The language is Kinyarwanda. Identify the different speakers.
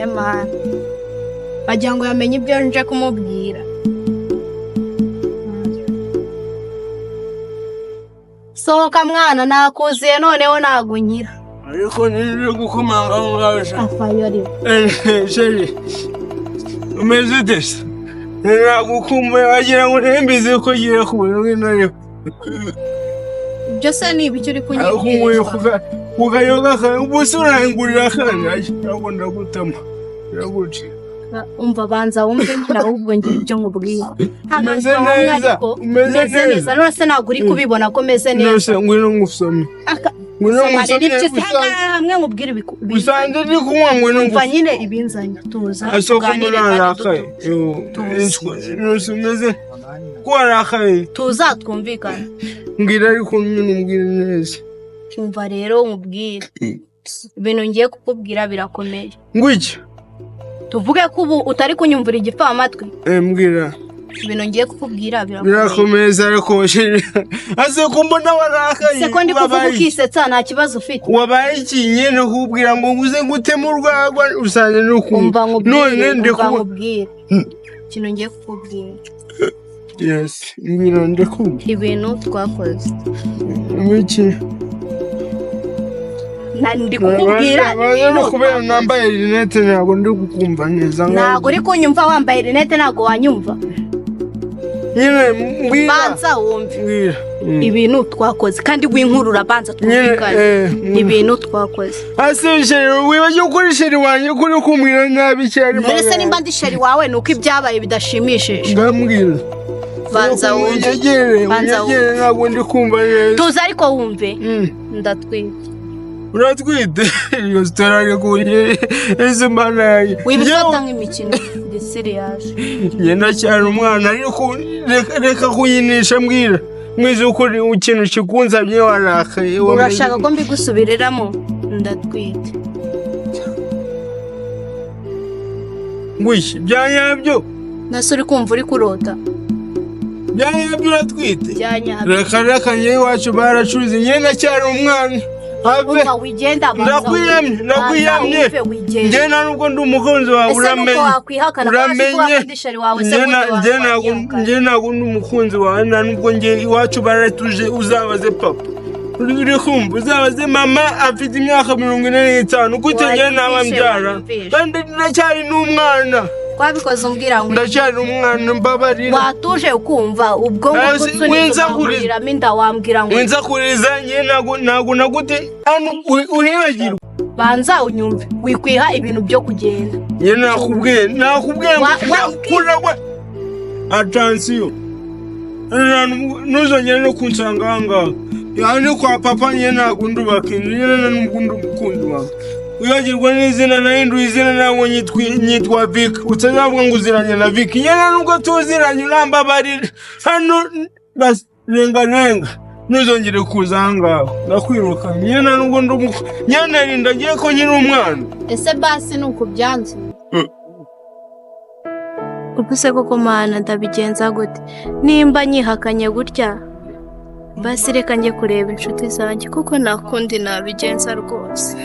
Speaker 1: Mana, wagira ngo yamenye ibyo nje kumubwira. Sohoka mwana, nakuziye noneho nagunyira.
Speaker 2: Ariko niri gukomanga aho ngaho sha.
Speaker 1: Afayo ari.
Speaker 2: Chérie, umeze ute se? Nagukumbuye wagira ngo ntembize ko ugiye kubona ngwino ariko.
Speaker 1: Ibyo se ni ibiki uri
Speaker 2: Nagukumbuye
Speaker 1: kunyibwira?
Speaker 2: ku kayoga kawe, ubu se urangurira akana? Ntabwo ndagutama. Biraguca.
Speaker 1: Umva, banza wumve nyine, ahubwo ngira ibyo nkubwira.
Speaker 2: Umeze neza, umeze
Speaker 1: Meze neza.
Speaker 2: neza.
Speaker 1: None se ntabwo uri kubibona ko meze neza?
Speaker 2: Nose ngwino ngusome. Ngwino
Speaker 1: Soma
Speaker 2: ngusome.
Speaker 1: rero ibyo se, hagarara hamwe nkubwire
Speaker 2: Usanze ndi kunywa, ngwino
Speaker 1: Umva
Speaker 2: ngusome.
Speaker 1: nyine ibinzanye, tuza
Speaker 2: Asoko
Speaker 1: tuganire
Speaker 2: mbona
Speaker 1: kandi
Speaker 2: arakaye.
Speaker 1: tuze.
Speaker 2: Nose umeze ko warakaye.
Speaker 1: Tuza twumvikane.
Speaker 2: Mbwira ariko nyine umbwire neza.
Speaker 1: Umva rero nkubwire, ibintu ngiye kukubwira birakomeye.
Speaker 2: Ngwiki?
Speaker 1: Tuvuge ko ubu utari kunyumvira igipfamatwi.
Speaker 2: Mbwira.
Speaker 1: Ibintu ngiye kukubwira birakomeye.
Speaker 2: Birakomeza ariko chérie. Ase ko mbona warakaye.
Speaker 1: Se ko ndi kuvuga
Speaker 2: Wabaye iki?
Speaker 1: ukisetsa, nta kibazo ufite?
Speaker 2: Wabaye iki nyine kubwira ngo nguze nguteme urwagwa usanze no kumva.
Speaker 1: Umva nkubwire.
Speaker 2: None ndi
Speaker 1: Umva
Speaker 2: kubu
Speaker 1: nkubwire ikintu ngiye kukubwira.
Speaker 2: Yes, mbwira ndakumva.
Speaker 1: Ibintu twakoze.
Speaker 2: Ngwiki?
Speaker 1: Ndi kukubwira ibintu
Speaker 2: Kubera
Speaker 1: twakoze.
Speaker 2: nambaye rinete ntabwo ndi kukumva neza.
Speaker 1: Ntabwo uri kunyumva? Wambaye rinete ntabwo wanyumva?
Speaker 2: Nyine mbwira.
Speaker 1: Banza wumve.
Speaker 2: Mbwira.
Speaker 1: Ibintu twakoze, kandi winkurura, banza
Speaker 2: Nyine
Speaker 1: twumvikane. Ibintu twakoze.
Speaker 2: Ase chérie, wibagiwe ko uri chérie wanjye, ko uri kumbwira nabi cyane?
Speaker 1: Mbese nimba ndi chérie wawe, ni uko ibyabaye bidashimishije.
Speaker 2: Ndambwira.
Speaker 1: Banza wumve.
Speaker 2: Unyegere.
Speaker 1: Banza.
Speaker 2: Unyegere, ntabwo ndi kumva neza.
Speaker 1: Tuza ariko wumve. Ndatwite.
Speaker 2: Uratwite? Iyo sitori ariko ese mana yanjye.
Speaker 1: Wibifata nk'imikino, ndi serious.
Speaker 2: Njye ndacyari umwana ariko reka kunyinisha. Mbwira mwize ukuri ikintu kikunzabye, warakaye.
Speaker 1: Urashaka ko mbigusubiriramo? Ndatwite.
Speaker 2: Ngwiki? Bya nyabyo?
Speaker 1: Nase uri kumva uri kurota?
Speaker 2: Bya nyabyo uratwite?
Speaker 1: Bya nyabyo.
Speaker 2: Reka reka, njye iwacu baracuruze, njye ndacyari umwana, have.
Speaker 1: Umva, wigenda, banza
Speaker 2: Ndakwiyamye.
Speaker 1: wumve.
Speaker 2: Ndakwiyamye.
Speaker 1: Banza wumve, wigenda.
Speaker 2: Njye nta nubwo ndi umukunzi wawe.
Speaker 1: Ese nuko
Speaker 2: Uramenye.
Speaker 1: wakwihakana ko wazi ko
Speaker 2: Uramenye.
Speaker 1: wakunda chérie wawe se?
Speaker 2: Njye
Speaker 1: Gute
Speaker 2: njye ntabwo
Speaker 1: wakwihakana?
Speaker 2: Njye ntabwo ndi umukunzi wawe, nta nubwo. Njye iwacu baratuje, uzabaze papa, uri kumva? Uzabaze mama, afite imyaka 45. Gute njye naba
Speaker 1: Wanyumvishe,
Speaker 2: mbyara?
Speaker 1: wanyumvishe.
Speaker 2: Kandi ndacyari n'umwana.
Speaker 1: Twabikoze umbwira ngo
Speaker 2: Ndacyari umwana, mbabarira.
Speaker 1: Watuje ukumva ubwo ngubwo usunitse ukankuriramo inda, wambwira ngo
Speaker 2: Winsakuriza, njye ntabwo nagute hano uhibagirwa.
Speaker 1: Banza unyumve, wikwiha ibintu byo kugenda.
Speaker 2: Njye nakubwiye ngo kura we, attention, ntuzongere no kunsanga aha ngaha. Aha ni kwa papa. Njye ntabwo ndubaka inzu, njye nta nubwo ndi umukunzi wawe. Wibagirwa n'izina, nahinduye izina, ntabwo nyitwa Vic. Utazavuga ngo uziranye na Vic, njye nta nubwo tuziranye. Urambabarira hano basi, renga renga, ntuzongere kuza aha ngaha, ndakwirukanye. Njye nta nubwo ndi umukunzi, njye narinda ngiye ko nkiri umwana.
Speaker 1: Ese basi ni uku byanze? Ubwo se koko Mana, ndabigenza gute nimba nyihakanye gutya? Basi reka njye kureba inshuti zanjye, kuko nta kundi nabigenza rwose.